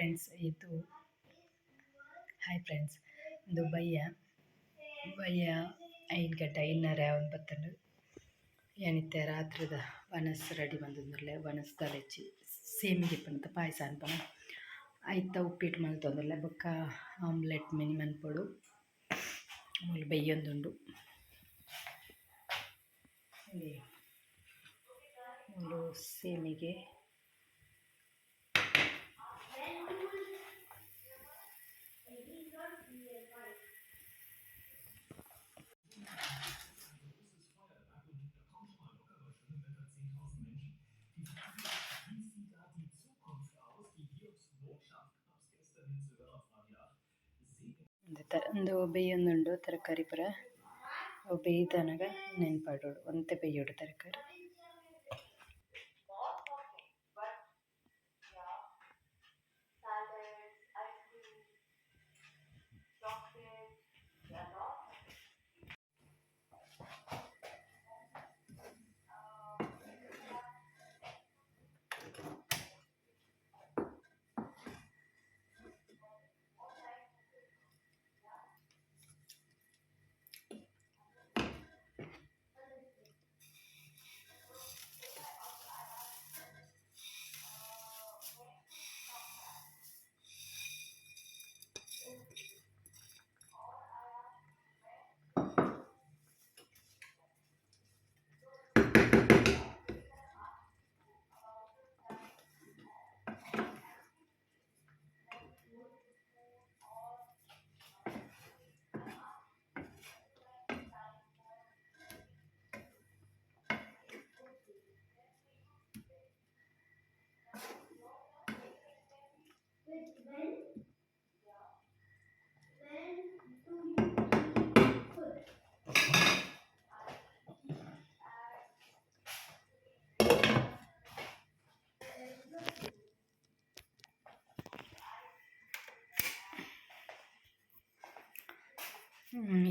Friends, ಇದು hi friends, ಇಂದು ಬಯ್ಯ ಬಯ್ಯ 5 ಗಂಟೆ, 5:30 ಆವೊಂದು. ಯಾನಿತ್ತೆ ರಾತ್ರಿದ ವನಸ್ ರೆಡಿ ಮಂತೊಂದುಲ್ಲೆ. ವನಸ್ ದಾಲ ಇಜ್ಜಿ, ಸೇಮಿಗೆ ಪಂತ ಪಾಯಸ ಅನ್ಪನ, ಐತ ಉಪ್ಪಿಟ್ಟು ಮಲ್ತೊಂದುಲ್ಲೆ. ಬೊಕ್ಕ ಆಮ್ಲೆಟ್ ಮಿನಿ ಮನ್ಪೊಡು. ಮೂಲು ಬೆಯ್ಯೊಂದುಂಡು. ಈ ಮೂಲು ಸೇಮಿಗೆ. ಉಂದು ಬೆಯ್ಯೊಂದುಂಡು ತರಕಾರಿ ಪೂರ. ಅವು ಬೆಯ್ದಾನಗ ನೆನ್ ಪಾಡೊಡು. ಒಂತೆ ಬೆಯ್ಯೊಡು ತರಕಾರಿ.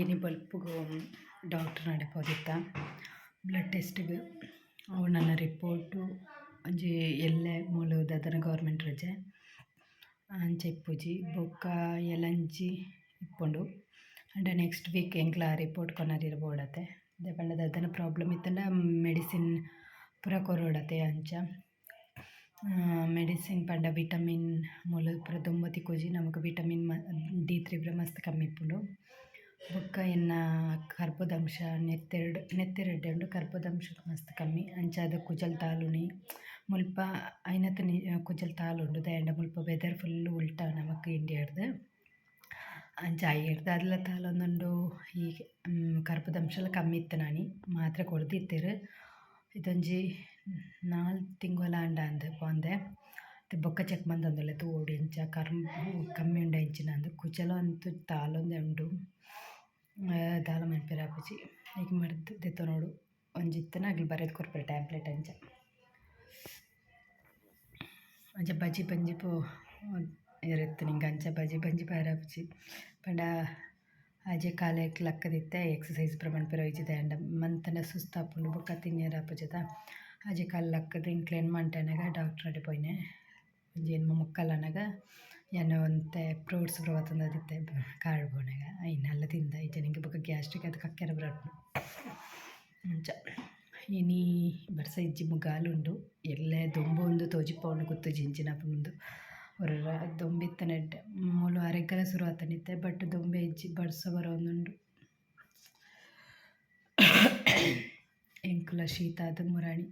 ಇನಿ ಬೊಲ್ಪುಗು ಡಾಕ್ಟ್ರ್ ನಡೆ ಪೋದಿತ್ತ ಬ್ಲಡ್ ಟೆಸ್ಟ್ಗ್. ಅವು ನನ ರಿಪೋರ್ಟು ಒಂಜಿ ಎಲ್ಲೆ. ಮೂಲು ದಾದನ ಗೌರ್ಮೆಂಟ್ ರಜೆ, ಅಂಚ ಇಪ್ಪುಜಿ. ಬೊಕ್ಕ ಎಲ್ಲಂಜಿ ಇಪ್ಪುಂಡು. ಆಂಡ ನೆಕ್ಸ್ಟ್ ವೀಕ್ ಎಂಕ್ಲ ರಿಪೋರ್ಟ್ ಕೊನೊರೆ ಬೋಡಾತೆ. ದಾಯೆ ಪಂಡ ದಾದನ ಪ್ರಾಬ್ಲಮ್ ಇತ್ತ್ಂಡ ಮೆಡಿಸಿನ್ ಪೂರ ಕೊರೊಡತೆ. ಅಂಚ ಮೆಡಿಸಿನ್ ಪಂಡ ವಿಟಮಿನ್ ಮೂಲು ಪೂರ ದುಂಬು ತಿಕ್ಕುಜಿ ನಮಕ್. ವಿಟಮಿನ್ ಡಿ 3 ಪೂರ ಮಸ್ತ್ ಕಮ್ಮಿ ಇಪ್ಪುಂಡು. ಬೊಕ್ಕ ಎನ್ನ ಕರ್ಬದ ಅಂಶ ನೆತ್ತೆರ್‌ಡ್, ನೆತ್ತೆರ್ ಎಡ್ಡೆ ಉಂಡು, ಕರ್ಬದ ಅಂಶ ಮಸ್ತ್ ಕಮ್ಮಿ. ಅಂಚಾದ್ ಕುಜಲ್ ತಾಲುನಿ. ಮುಲ್ಪ ಆಯಿನಾತ್ ಕುಜಲ್ ತಾಲುಂಡು. ದಾಯೆ ಪಂಡ ಮುಲ್ಪ ವೆದರ್ ಫುಲ್ಲ್ ಉಲ್ಟ ನಮಕ್ ಇಂಡಿಯಾಡ್ದ್. ಅಂಚ ಆಯಿರ್ದಾದ್ಲ ತಾಲೊಂದುಂಡು. ಈ ಕರ್ಬದ ಅಂಶಲ ಕಮ್ಮಿ ಇತ್ತಿನಾನಿ ಮಾತ್ರೆ ಕೊರ್ದಿತ್ತೆರ್. ಇತ್ತೊಂಜಿ ನಾಲ್ ತಿಂಗೊಲು ಆಂಡಾಂದ್ ಪೋಂದೆ. ಇತ್ತೆ ಬೊಕ್ಕ ಚೆಕ್ ಮಂತೊಂದುಲ್ಲೆ, ತೂವೊಡು ಎಂಚ ಕರ್ಬ್ ಕಮ್ಮಿ ಉಂಡ ಎಂಚಿನ ಅಂದ್. ಕುಜಲ್ ಅಂತು ತಾಲೊಂದೆ ಉಂಡು, ದಾಲ ಮನ್ಪೆರೆ ಆಪುಜಿ. ಐಕ್ ಮರ್ದ್ ದೆತೊನೊಡು. ಒಂಜಿ ಇತ್ತ್ಂಡ ಅಕುಲು ಬರೆದ್ ಕೊರ್ಪೆರ್ ಟ್ಯಾಬ್ಲೆಟ್ ಅಂಚ. ಅಂಚ ಬಜಿ ಬಂಜಿ ಪೋ ಇರೆತ್ತ್ ನಿಂಕ್ ಅಂಚ ಬಜಿ ಬಂಜಿ ಪೋಯೆರೆ ಆಪುಜಿ. ಪಂಡ ಆಜೆ ಕಾಲೆಗ್ ಲಕ್ಕ್‌ದಿತ್ತೆ ಎಕ್ಸಸೈಸ್ ಪೂರ ಮನ್ಪೆರೆ ಆಯಿಜಿ. ದಾಯೆ ಪಂಡ ಮಂತ್ಂಡ ಸುಸ್ತಾಪುಂಡು, ಬೊಕ್ಕ ತಿನಿಯೆರೆ ಆಪುಜತ. ಆಜೆ ಕಾಲ್ ಲಕ್ಕ್‌ದ್ ಎಂಕ್ಲೆನ್ ಎನ್ಮ ಗಂಟೆ ಆನಗ ಡಾಕ್ಟ್ರ್ ಅಡೆ ಪೋಯಿನೆ. ಒಂಜಿ 8:45 ಆನಗ ಯಾನ್ ಒಂತೆ ಫ್ರೂಟ್ಸ್ ಪೂರ ಪತೊಂದಿತ್ತೆ ಕಾರ್ ಪೋನಗ, ಐನ್ ಅಲ್ಲ ತಿಂದ. ಇಜ್ಜಂಡ ಎಂಕ್ ಬೊಕ್ಕ ಗ್ಯಾಸ್ಟ್ರಿಕ್ ಆದ್ ಕಕ್ಕೆರೆ ಪೂರ ಆಪುಂಡು ಅಂಚ. ಇನಿ ಬರ್ಸ ಇಜ್ಜಿ, ಮುಗಾಲ್ ಉಂಡು. ಎಲ್ಲೆ ದೊಂಬು ಉಂದು ತೋಜಿಪಾವುಂಡು, ಗೊತ್ತುಜ್ಜಿ ಎಂಚಿನ ಆಪುಂಡು. ಒರ ದೊಂಬು ಇತ್ತಿನ ಎಡ್ಡೆ. ಮೂಲು ಅರೆಗಾಲ ಸುರು ಆತುಂಡು ಇತ್ತೆ, ಬಟ್ ದೊಂಬೆ ಇಜ್ಜಿ, ಬರ್ಸ ಬರೊಂದುಂಡು. ಎಂಕುಲ ಶೀತ ಆದ್ ಮುರಾನಿ,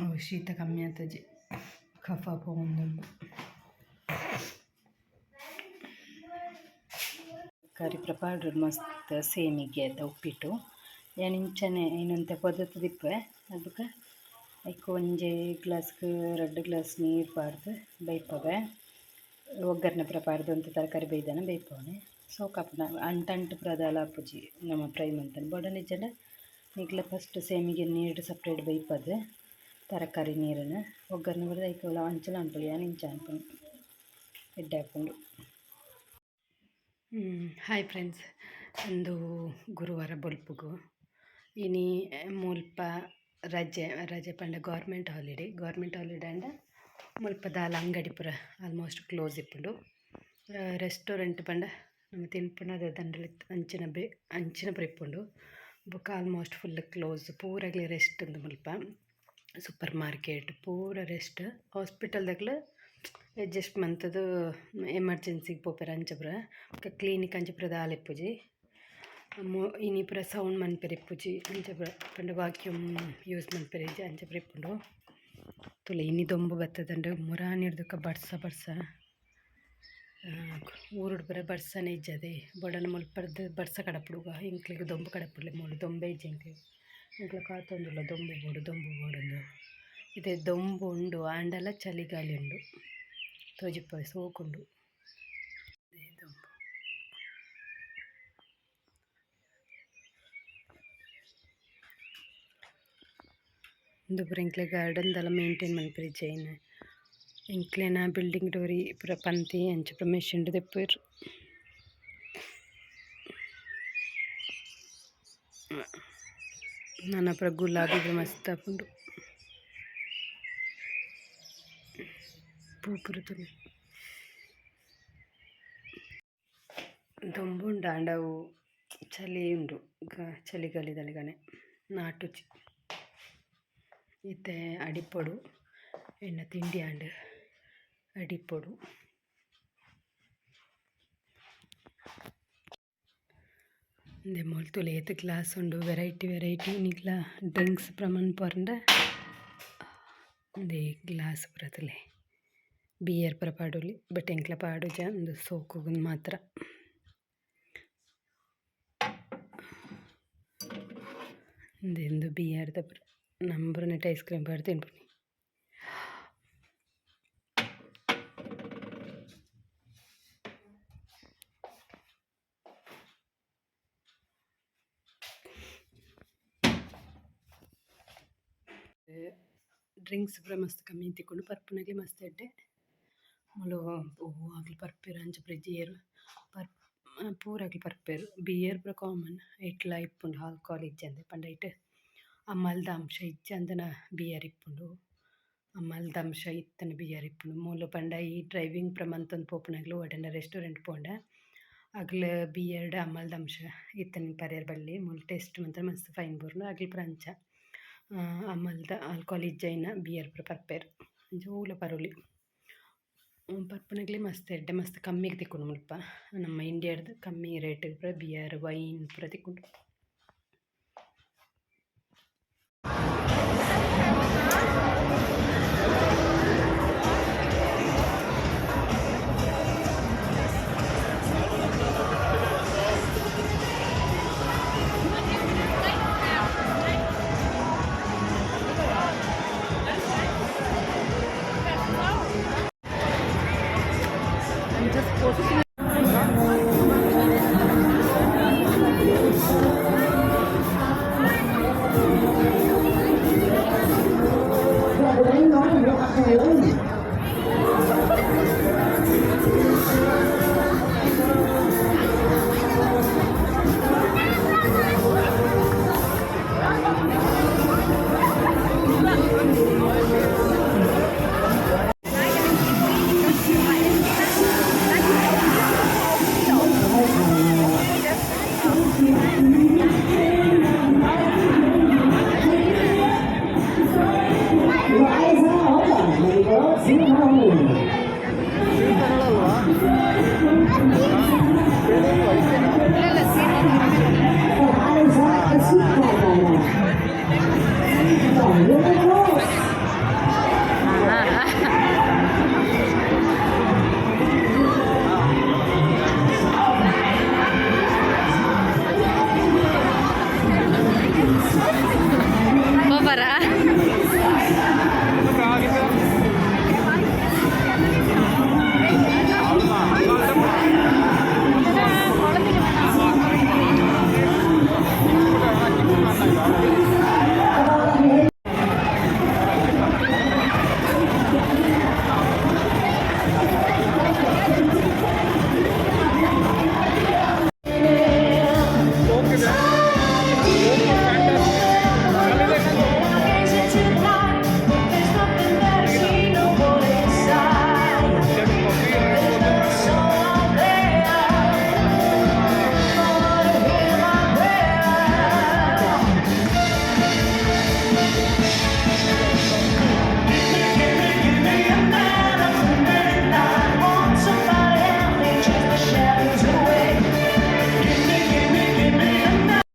ಅವು ಶೀತ ಕಮ್ಮಿ ಆತುಜಿ, ಕಫ ಪೋವೊಂದುಂಡು. ತರಕಾರಿ ಪೂರ ಪಾಡೊಡು ಮಸ್ತ್. ಸೇಮಿಗೆದ ಉಪ್ಪಿಟ್ಟು ಯಾನ್ ಇಂಚನೆ ಐನ್ ಒಂತೆ ಪೊದೆತ್ ದಿಪ್ಪುವೆ. ಅಪಗ ಐಕ್ ಒಂಜಿ ಗ್ಲಾಸ್‌ಗ್ ರಡ್ಡ್ ಗ್ಲಾಸ್ ನೀರ್ ಪಾಡ್ದ್ ಬೈಪವೆ. ಒಗ್ಗರಣೆ ಪೂರ ಪಾಡ್ದ್ ಒಂತೆ ತರಕಾರಿ ಬೈದನ ಬೈಪೊನೆ, ಸೋಕಾಪುಂಡು. ಅಂಟ್ ಅಂಟ್ ಪೂರ ದಾಲ ಆಪುಜಿ ನಮ ಫ್ರೈ ಮಂತುಂಡ. ಬೋಡಾಂಡ ಇಜ್ಜಾಂಡ ನಿಕ್ಲೆ ಫಸ್ಟ್ ಸೇಮಿಗೆ ನೀರ್‌ಡ್ ಸಪ್ರೇಟ್ ಬೈಪಾದ್ ತರಕಾರಿ ನೀರುನು ಒಗ್ಗರಣೆ ಕೊರ್ದು ಐಕ್ ಅಂಚಲ ಮನ್ಪೊಲಿ. ಯಾನ್ ಇಂಚ ಮನ್ಪುನಿ, ಎಡ್ಡೆ ಆಪುಂಡು. ಹಾಯ್ ಫ್ರೆಂಡ್ಸ್, ಉಂದು ಗುರುವಾರ ಬೊಲ್ಪುಗು. ಇನಿ ಮುಲ್ಪ ರಜೆ. ರಜೆ ಪಂಡ ಗೌರ್ಮೆಂಟ್ ಹಾಲಿಡೇ. ಗೌರ್ಮೆಂಟ್ ಹಾಲಿಡೇ ಆಂಡ ಮುಲ್ಪ ದಾಲ ಅಂಗಡಿ ಪೂರ ಆಲ್ಮೋಸ್ಟ್ ಕ್ಲೋಸ್ ಇಪ್ಪುಂಡು. ರೆಸ್ಟೋರೆಂಟ್ ಪಂಡ ನಮ ತಿನ್ಪುನ ದಂಡಲ ಅಂಚಿನ ಬೆ ಅಂಚಿನ ಪೂರ ಇಪ್ಪುಂಡು. ಬೊಕ ಆಲ್ಮೋಸ್ಟ್ ಫುಲ್ ಕ್ಲೋಸ್, ಪೂರಗ್ಲ ರೆಸ್ಟ್ ಉಂದು ಮುಲ್ಪ. ಸೂಪರ್ ಮಾರ್ಕೆಟ್ ಪೂರ ರೆಸ್ಟ್. ಹಾಸ್ಪಿಟಲ್ ದಕ್ಲು ಅಡ್ಜಸ್ಟ್ ಮಂತುದು ಎಮರ್ಜೆನ್ಸಿಗ್ ಪೋಪೆರ್ ಅಂಚ ಪೂರ. ಬೊಕ ಕ್ಲಿನಿಕ್ ಅಂಚ ಪೂರ ದಾಲ ಇಪ್ಪುಜಿ. ಇನಿ ಪೂರ ಸೌಂಡ್ ಮನ್ಪೆರೆ ಇಪ್ಪುಜಿ ಅಂಚ ಪೂರ ಪಂಡ ವಾಕ್ಯೂಮ್ ಯೂಸ್ ಮನ್ಪೆರೆ ಇಜ್ಜಿ ಅಂಚ ಪೂರ ಇಪ್ಪುಂಡು. ತೂಲೆ ಇನಿ ದೊಂಬು ಬತ್ತುದುಂಡು. ಮುರಾನಿರ್ದ್ ಬರ್ಸ ಬರ್ಸ ಊರುಡು ಪೂರ ಬರ್ಸನೆ ಇಜ್ಜದೆ. ಬೋಡಾಂಡ ಮುಲ್ಪರ್ದ್ ಬರ್ಸ ಕಡಪುಡುಗ, ಎಂಕ್ಲೆಗ್ ದೊಂಬು ಕಡಪುಡ್ಲೆ. ಮೂಲು ದೊಂಬೇ ಇಜ್ಜಿ ಎಂಕ್ಲೆಗ್. ಎಂಕ್ಲ ಕಾತೊಂದುಲ್ಲ ದೊಂಬು ಬೋಡು ದೊಂಬು ಬೋಡುಂದು. ಇತ್ತೆ ದೊಂಬು ಉಂಡು ಆಂಡಲ ಚಳಿಗಾಳಿ ಉಂಡು ತೋಜಿಪವೆ ಸೋಕುಂಡು ದೊಂಬು. ಉಂದು ಪೂರ ಎಂಕ್ಲೆ ಗಾರ್ಡನ್ ದಾಲ ಮೇಂಟೈನ್ ಮನ್ಪೆರೆ ಇಜ್ಜಿ. ಎಂಕ್ಲೆನ ಬಿಲ್ಡಿಂಗ್ ಡ್ ಒರಿ ಪೂರ ಪಂತಿ ಅಂಚ ಪೂರ ಮೆಷಿನ್ ಡ್ ದೆಪ್ಪುವೆರ್. ನನ ಪೂರ ಗುಲಾಬಿ ಪೂರ ಮಸ್ತ್ ಆಪುಂಡು. ಪೂ ಪೂರ ತೂಲೆ. ದೊಂಬು ಉಂಡು ಆಂಡ ಅವು ಚಳಿ ಉಂಡು, ಚಳಿಗಾಲದಲೆಕನೆ ನಾಟುಜಿ. ಇತ್ತೆ ಅಡಿಪೊಡು ಎನ್ನ ತಿಂಡಿ ಆಂಡ್ ಅಡಿಪೊಡು. ಉಂದೆ ಮೂಲು ತೂಲೆ ಏತ್ ಗ್ಲಾಸ್ ಉಂಡು, ವೆರೈಟಿ ವೆರೈಟಿ. ನಿಕ್ಲ ಡ್ರಿಂಕ್ಸ್ ಪೂರ ಮನ್ಪೊರ್ಂಡ ಉಂದೆ ಗ್ಲಾಸ್ ಪೂರ ತೂಲೆ. ಬಿಯರ್ ಪೂರ ಪಾಡೊಲಿ ಬಟ್ ಎಂಕ್ಲ ಪಾಡುಜ, ಉಂದು ಸೋಕುಗು ಮಾತ್ರ. ಉಂದು ಉಂದು ಬಿಯರ್ ದ ಪೂರ ನಮ ಪೂರ ನೆಟ್ಟ್ ಐಸ್ ಕ್ರೀಮ್ ಪಾಡ್ದ್ ತಿನ್ಪುನಿ. ಡ್ರಿಂಕ್ಸ್ ಪೂರ ಮಸ್ತ್ ಕಮ್ಮಿ ತಿಕ್ಕುಂಡು, ಪರ್ಪುನಗ್ಲೆ ಮಸ್ತ್ ಎಡ್ಡೆ. ಮೂಲು ಒವು ಅಕ್ಲ್ ಪರ್ಪೆರ್ ಅಂಚ ಪೂರ ಇಜ್ಜಿ ಪರ್ ಪೂರ ಅಕ್ಲ್ ಪರ್ಪೆರ್. ಬಿಯರ್ ಪೂರ ಕಾಮನ್ ಐಟ್ಲ ಇಪ್ಪುಂಡು ಆಲ್ಕೋಹಾಲ್ ಇಜ್ಜಂದೆ. ಪಂಡ ಐಟ್ ಅಮಲ್ದ ಅಂಶ ಇಜ್ಜಂದಿನ ಬಿಯರ್ ಇಪ್ಪುಂಡು, ಅಮಲ್ದ ಅಂಶ ಇತ್ತಿನ ಬಿಯರ್ ಇಪ್ಪುಂಡು. ಮೂಲು ಪಂಡ ಈ ಡ್ರೈವಿಂಗ್ ಪೂರ ಮಂತೊಂದು ಪೋಪುನಕುಲು ಒಡೆನ ರೆಸ್ಟೋರೆಂಟ್ ಪೋಂಡ ಅಗ್ಲ್ ಬಿಯರ್ಡ್ ಅಮಲ್ದ ಅಂಶ ಇತ್ತಿನ ಪರಿಯೆರೆ ಬಲ್ಲಿ, ಮೂಲು ಟೇಸ್ಟ್ ಮಂತ್ ಮಸ್ತ್ ಫೈನ್ ಬೂರುಂಡು. ಅಗ್ಲ್ ಪೂರ ಅಂಚ ಅಮಲ್ದ ಆಲ್ಕೋಹಾಲ್ ಇಜ್ಜಾಯಿನ ಬಿಯರ್ ಪೂರ ಪರ್ಪೆರ್. ಅಂಚ ಒವುಲ ಪರೊಲಿ ಪರ್ಪುನಕ್ಲೆ ಮಸ್ತ್ ಎಡ್ಡೆ, ಮಸ್ತ್ ಕಮ್ಮಿಗ್ ತಿಕ್ಕುಂಡು ಮುಲ್ಪ. ನಮ್ಮ ಇಂಡಿಯಾಡ್ದ್ ಕಮ್ಮಿ ರೇಟ್ ಪೂರ ಬಿಯರ್ ವೈನ್ ಪೂರ ತಿಕ್ಕುಂಡು. I'm just posting.